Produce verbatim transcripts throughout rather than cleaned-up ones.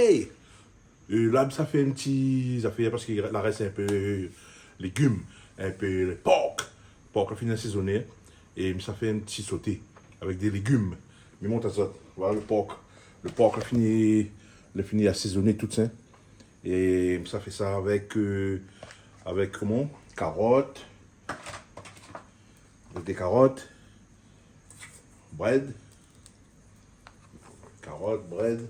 Hey! Euh, la, mi sa fé in ti zafèr parske la rès in pé légim, in pé pork. Pork la fini asézoné. É mi sa fé in ti soté avèk dé légim. Mi mont azot. Voilà le pork. Le pork la fini, la fini asézoné tout sa. É mi sa fé sa avèk, euh, avèk koman? Karot. Avèk dé karot. Brèd. Karot, brèd,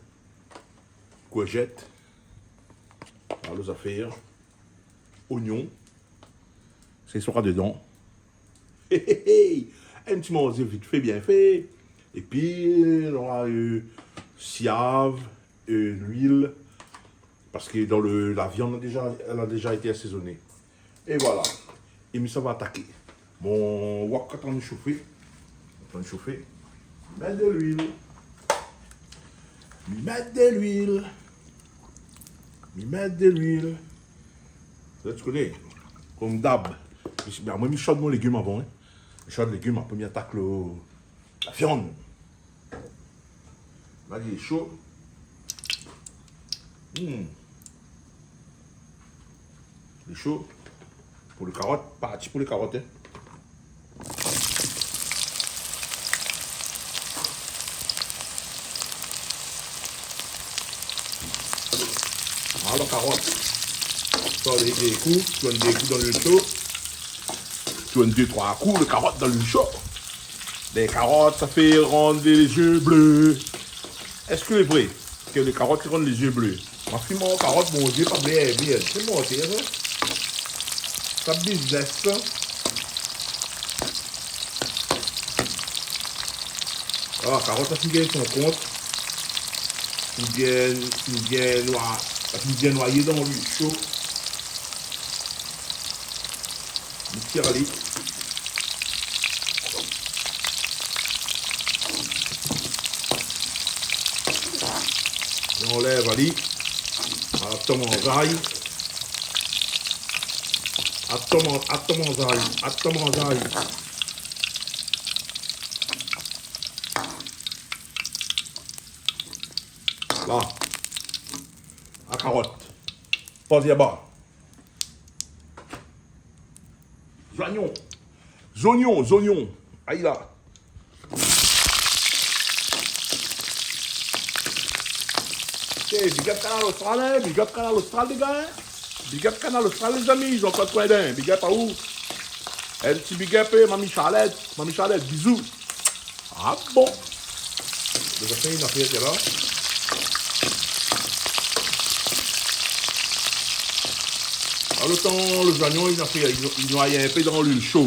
kourjèt, la, lo zafèr, onyon, sé sora dedan. Hé, hé, hé. In ti manzé vit fé, bien fé. Épi, euh, nora, euh, siav, euh, luil. Parske dan le, la viann la déza, èl la déza été asézoné. É voilà. É mi sa va ataké. Mon wok la antann shofé. Antann shofé. Mèt de luil. Mi mèt de luil. Mi mèt de luil. Zot i koné. Kom dab. Mé moin, mi shod mon légim avan, in. Mi shod légim, apré mi atak lo, la viann. La, li lé sho. Hmm. Li lé sho. Pou le karot, parti pou le karot, in. Voilà, karot. Sa, lé dé kou, tourn dé kou dan luil sho. Tourn dé, troi kou, le karot dan luil sho. Lé karot, sa fé rann lé zié blé. Èske lé vré ke lé karot i rann lé zié blé? Ma fine manz karot, mon zié pa blé, bien. Sé mantèr, sa. Sa biznis, sa. Ah, karot la fine gingn son kont. Fine bien, fine bien noir, fine bien noyé dan luil sho. Mi tir ali. Mi anlèv ali. Atann manzay. Atann man-, atann manzay. Atann manzay. La. La karot. Poz laba. Zonyon. Zonyon, zonyon. Ay la. Hey, big up Kanal Austral, in. Big up Kanal Austral, lé gars, in. Big up Kanal Austral, lé zami. Zot i koné, in. Big up azot. In ti big up, eh, Mami Charlette. Mami Charlette, bizou. Ah bon? Déza fé in afèr la. Alor, lo tan, lé zonyon, li la fé, li, li noy in pé dan luil sho.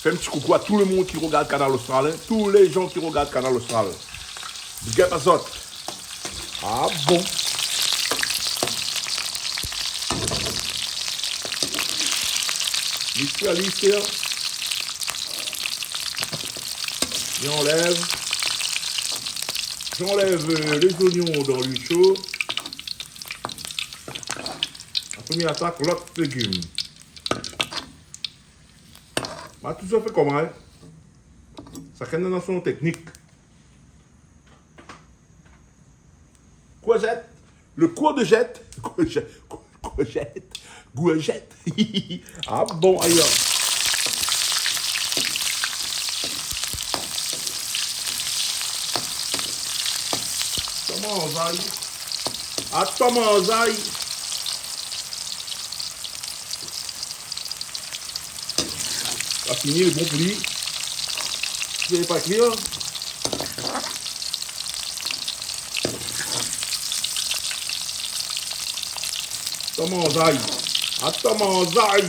Fé in ti koukou a tout le moun ki rogard Kanal Austral, in. Tout lé zan ki rogard Kanal Austral. Big up azot. Ah bon? Mister Alistair. Mi anlèv. J'enlève, euh, les oignons dans l'huile chaude. Apré mi atak lot légim. Ma touzour fé koman, in? Shakinn néna son téknik. Kourzèt. Le kour de jèt. Kourzèt. Kourzèt. Kourzèt. Ah bon, aya. Atann manzay. Atann manzay. La fini, lé bon pou li. Sé pa klir. Atann manzay. Atann manzay.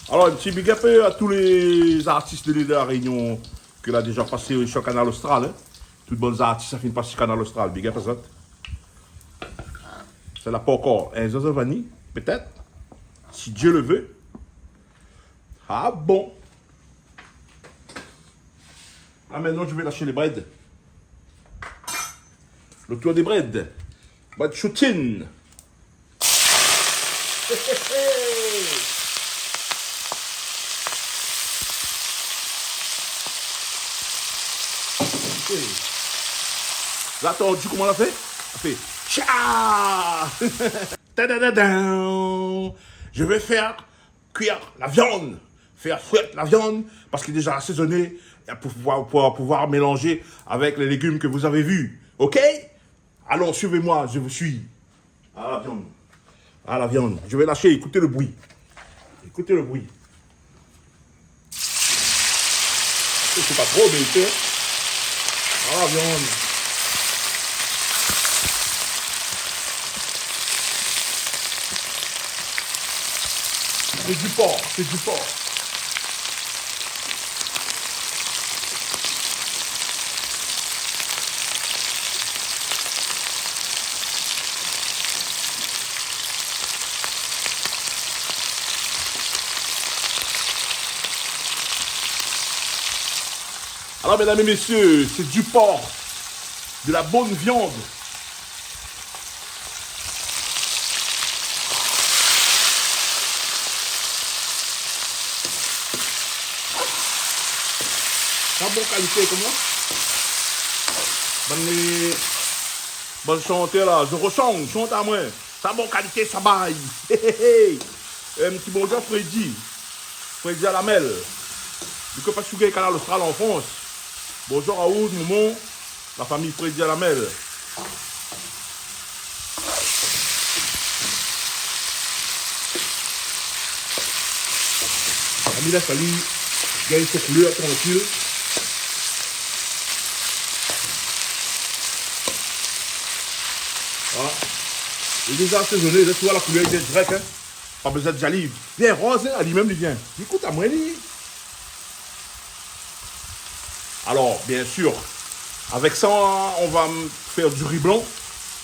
Alor, in ti big up, euh, a tout lé zartis de l'île de la Réunion ke la déza pasé, euh, sur Kanal Austral, in. Tout bann zartis la fine pasé Kanal Austral. Big up azot. Sa la pankor in zozo vani, pétèt, si Dieu le veut. Ah bon. Là, maintenant, je vais lâcher les brèdes. Le tour des brèdes. Brèd shooting. Zot la antandi koman la fé? Fé tcha. Tadadadam. Je vais faire cuire la viande, faire frire la viande, parce qu'il est déjà assaisonné, pour pouvoir, pour pouvoir mélanger avec les légumes que vous avez vus. Ok ? Alors, suivez-moi, je vous suis. Ah, la viande. Ah, la viande. Je vais lâcher, écoutez le bruit. Écoutez le bruit. C'est pas trop, mais c'est... Ah, la viande. C'est du porc, c'est du porc. Alors, mesdames et messieurs, c'est du porc, de la bonne viande. Sa bon kalité, koman ? Bann lé, bann shantèr la, Zoro Song, shant amoin. Sa bon kalité, sa bay. Hé, hé, hé. Euh, in ti bonjour Freddy. Freddy Alamel. Li koné pa si ou gingn Kanal Austral an Frans. Bonjour Raoul, Momon, la fami Freddy Alamel. Ami la, sa li gingn son koulèr trankil. Voilà. Lé déza asézoné, la, ou voi la koulèr lé dirèk, in. Pa bezoin d'zaliv. Bien roz, in, ali mèm li vien. Ékout amoin li. Alors, bien sûr, avec ça, on va m-, faire du riz blanc.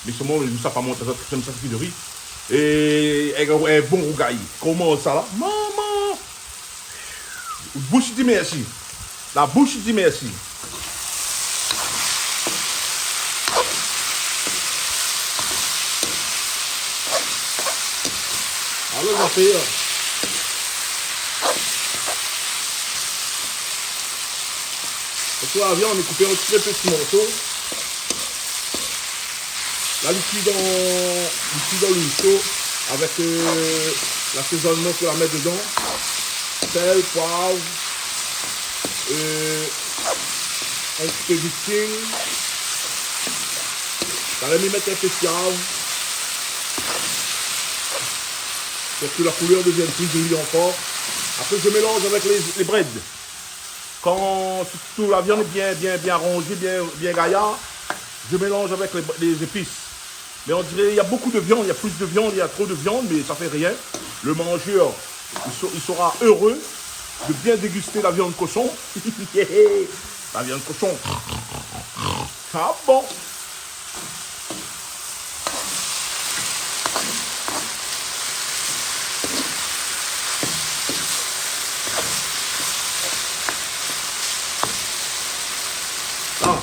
Mais seulement, nou sa pa mont azot, konmsa, sa fé de riz. É, é, é bon rougay. Koman sa la ? Momon ! Boush i di mèrsi. La boush i di mèrsi. Alor, zafèr. Parske la viann lé koupé an trè pti morso. La, li kui dan, li kui dan luil sho avèk, euh, lasézonman ke la mèt dedan. Sèl, poiv, euh, in ti pé d'huile fine. Talèr mi mèt in pé siav. Pou ke la koulèr devièn pli zoli ankor. Apré, mi mélanz avèk lé, lé brèd. Kan tout la viann lé bien, bien, bien aranzé, bien, bien gayar, mi mélanz avèk lé, lé zépis. Mé on diré, na bonpé de viann, na plis de viann, na tro de viann, mé sa fé rien. Le manzèr, li so-, li sra éré de bien dégusté la viann koshon. La viann koshon. Ah bon ? Ah.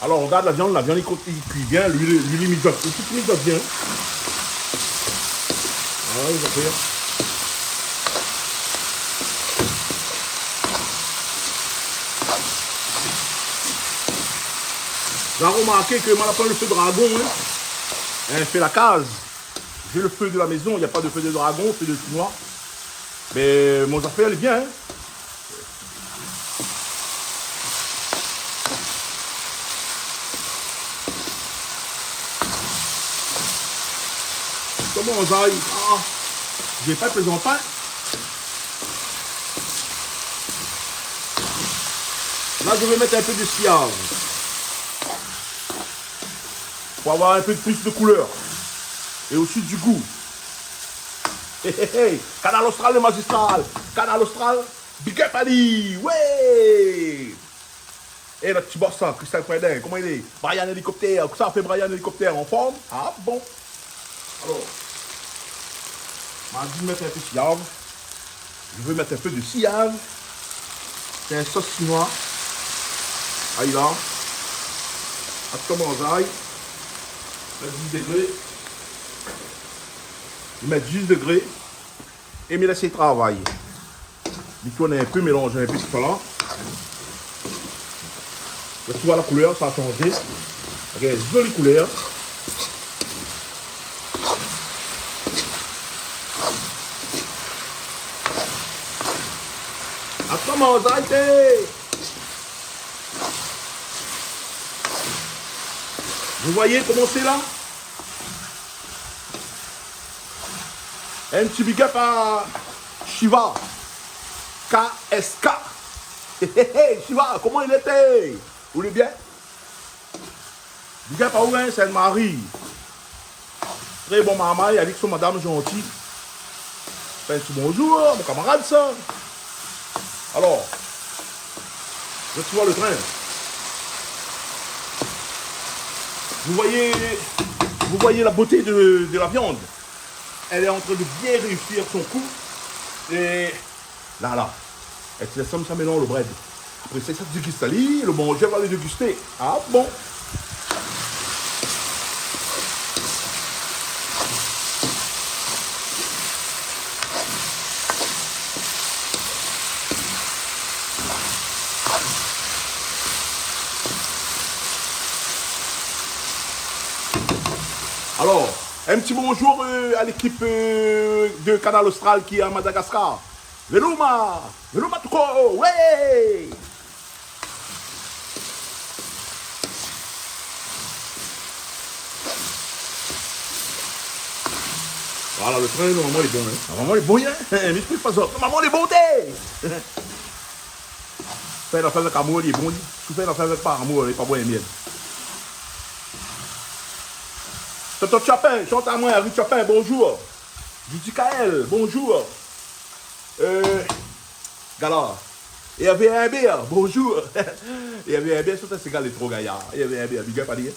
Alor, rogard la viann, la viann, li ko-, li kui bien, luil, luil i mijot, tout i mijot bien. Voilà, zafèr. Zot la romarké ke moin la pa le fé dragon, in. In, fé la kaz. J'ai le feu de la maison, il n'y a pas de feu de dragon, feu de chinois. Mé mon zafèr lé bien, in. Koman sa i, ah, mi pa plézant pa. La, mi sa mèt in pé de siav pou avoir in pé plis de koulèr é osi du gou. Hé, hé, hé, Kanal Austral, le mazistral. Kanal Austral, big up ali. Wé. É, nout ti bos sa, Christelle Fredin, koman i lé ? Brian Hélicoptère, kosa i fé Brian Hélicoptère, an form ? Ah bon ? Alor, ma di mèt in pé siav. Je vais mettre un peu de siav. C'est une sauce chinoise. Aïe là. Atann, koman sa i mèt dis degré. I mèt dis degré. É mi lès travay. Mi tourn in pé, mélanz in pé tousala. La, ou voi la koulèr, sa la shanzé. Regard, zoli koulèr. Atann, mon zayté. Vous voyez comment c'est là ? Un petit big up à Shiva. K S K. Hé, hé, hé, Shiva, comment il était ? Vous allez bien ? Big up à vous, hein, Sainte-Marie. Très bon marmay, avèk son madam janti. Fé in ti bonjour, mon kamarad sa. Alors, je suis le train. Vous voyez, vous voyez la beauté de, de la viande. Elle est en train de bien réussir son coup. Et la, la. É ti lès sa, sa mélanz lo brèd. Apré sa, sa dégust ali, lo manzèr va le dégusté. Ah bon ? Alors, un petit bonjour, euh, à l'équipe, euh, de Kanal Austral qui est à Madagascar. Veluma, Veluma Tuko, ouais. Voilà, lo train, normalman lé bon, hein. Normalman lé bon, hein. Mi ésplik pa sa. Normalman lé bon, té. Fé in nafèr avèk amour, lé bon. Si ou fé in nafèr avèk pa amour, lé pa bon, lé myèl. Tonton Chapin, shant amoin, Harry Chapin, bonjour. Judy Kael, bonjour. Euh, Gala. Hervé Imbert, bonjour. Hervé Imbert, sa sé galé tro gayar. Hervé Imbert, big up ali, hein.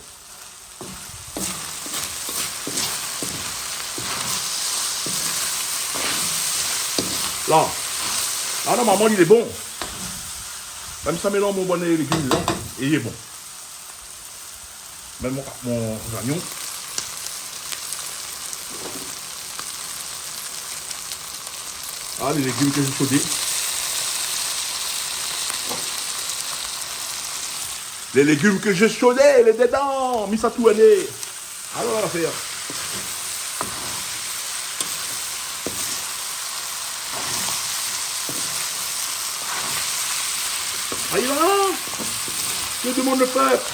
La. La, normalman, lé bon. Mèm sa, mélanz mon bann légim la, é lé bon. Mèm mon, mon zonion. Ah, lé légim ke mi shodé. Lé légim ke mi shodé, lé dedan, mi sa tourné. Alor, la fé. Ayi la, ke demann lo pèp ?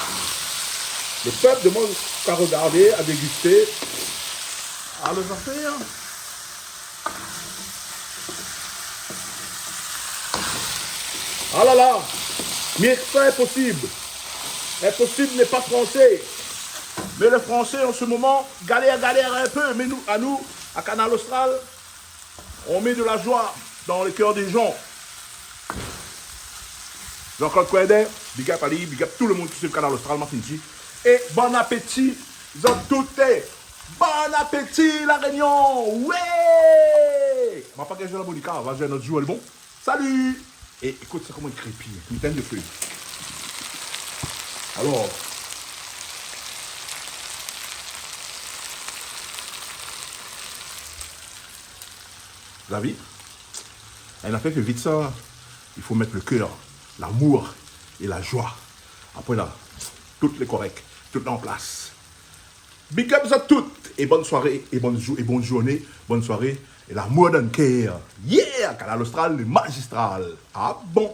Lo pèp demann a regardé, a dégusté. Ah, lé zafèr. Ah la la, mi ékri sa, inposib. Inposib n'est pas français. Mais le français, en ce moment, galère, galère un peu. Mais nous, à nous, à Kanal Austral, on met de la joie dans les cœurs des gens. Jean-Claude Coindin, big up ali, big up tout le moun ki suiv Kanal Austral, ma fine di. É bon apéti, zot tout, é bon apéti, La Rényon. Wé ! Ma pa gingn zoué larmonika, va zoué in not zour, lé bon. Salut ! É ékout sa koman i krépiy. Mi tinn lo fé. Alor, la vi, in nafèr i fé vit sa, i fo mèt lo kèr, lamour é la joi. Apré la, tout lé korèk, tout lé an plas. Big up zot tout, é bone soiré, é bone jou-, é bone zourné, bone soiré, é lamour dan lo kèr. Yeah, Kanal Austral, le magistral. Ah bon ?